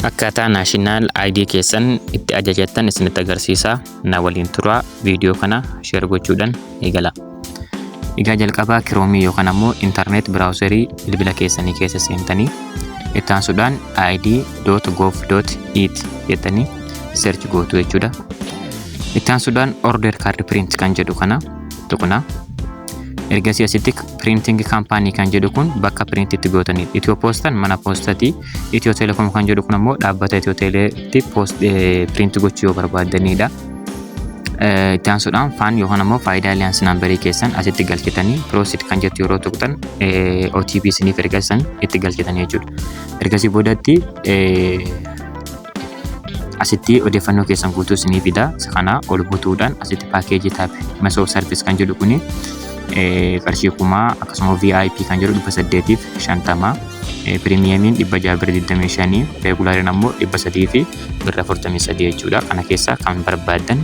Akkaataa National ID keessan itti ajajattan isinitti agarsiisa. Na waliin turaa, viidiyoo kana share gochuudhaan eegala. Egaa jalqabaa Chrome yookaan ammoo internet browserii bilbila keessanii keessa seentanii, itti aansuudhaan id.gov.et jettanii search gootu jechuudha. Itti aansuudhaan order card print kan jedhu kana tuqna. Ergasii asitti printing company kan jedhu kun bakka print itti gootanidha. Itiyoo Poostaan mana poostati. Itiyoo Telekoom kan jedhu kun ammoo dhaabbata Itiyoo Teleetti print gochuu yoo barbaaddanidha. Itti aansuudhaan FAN yookaan ammoo Faayidaa Alias numberii keessan asitti galchitanii, proceed kan jettu yeroo tuqxan OTP isiniif ergasan itti galchitanii jechuudha. Ergasii boodatti asitti odeeffannoo keessan guutuu isinii fida. Isa kana ol butuudhaan asitti package type method of service kan jedhu kuni qarshii 1000, akkasuma VIP kan jedhu 850, premiumiin 600 birra 25, regulariin ammoo 300 fi birra 43 jechuudha. Kana keessa kan barbaaddan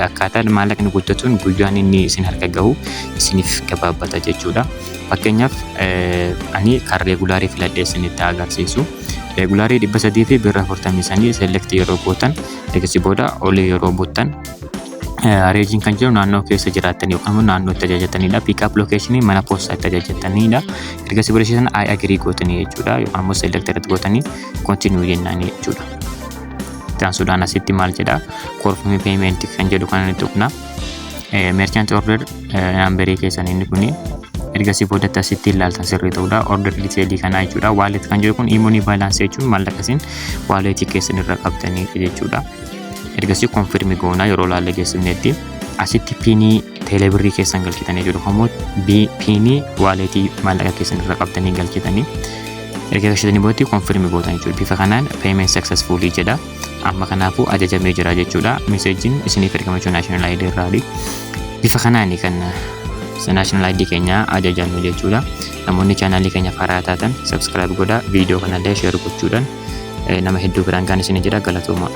akkaataa maallaqni guuttatuun guyyaan inni isin harka gahu isiniif gabaabbata jechuudha. Fakkeenyaaf, ani kan regularii filadhee isinitti agarsiisu. Regularii 300 fi birra 43 select yeroo gootan, egasii booda olii yeroo buttan, region kan jiru naannoo keessa jiraattan yookaan immoo naannoo itti ajajatanidha. Pick up location mana poostaa itti ajajatanidha. Ergasii booda sana I agree gootanii jechuudha, yookaan immoo select irratti gootanii continue jennaanii jechuudha. Itti aansuudhaan asitti maal jedha? Confirm payment kan jedhu kana ni tuqna. Merchant order numberii keessan inni kuni. Ergasii boodatti asitti ilaaltan sirrii ta'uudha. Order detailii kanaa jechuudha. Wallet kan jedhu kun e-money balance jechuun maallaqa isin walletii keessan irra qabdanii jechuudha. Ergasii confirm goonaa. Yeroo laalle geessifnetti asitti PINii teelebirrii keessan galchitanii jiru, ammoo PINii walletii maallaqa keessan irra qabdanii galchitanii, erga galchitanii booddee confirm gootan jechuudha. Bifa kanaan payment successfully jedha. Amma kanaafuu ajajamee jira jechuudha. Messageiin isiniif ergama jechuudha National ID irraa. Bifa kanaan kan National ID keenya ajajannu jechuudha. Namoonni channelii keenya haaraa taatan subscribe godhaa, viidiyoo kanallee share gochuudhaan nama hedduu biraan gaan isin jedha. Galatoomaa.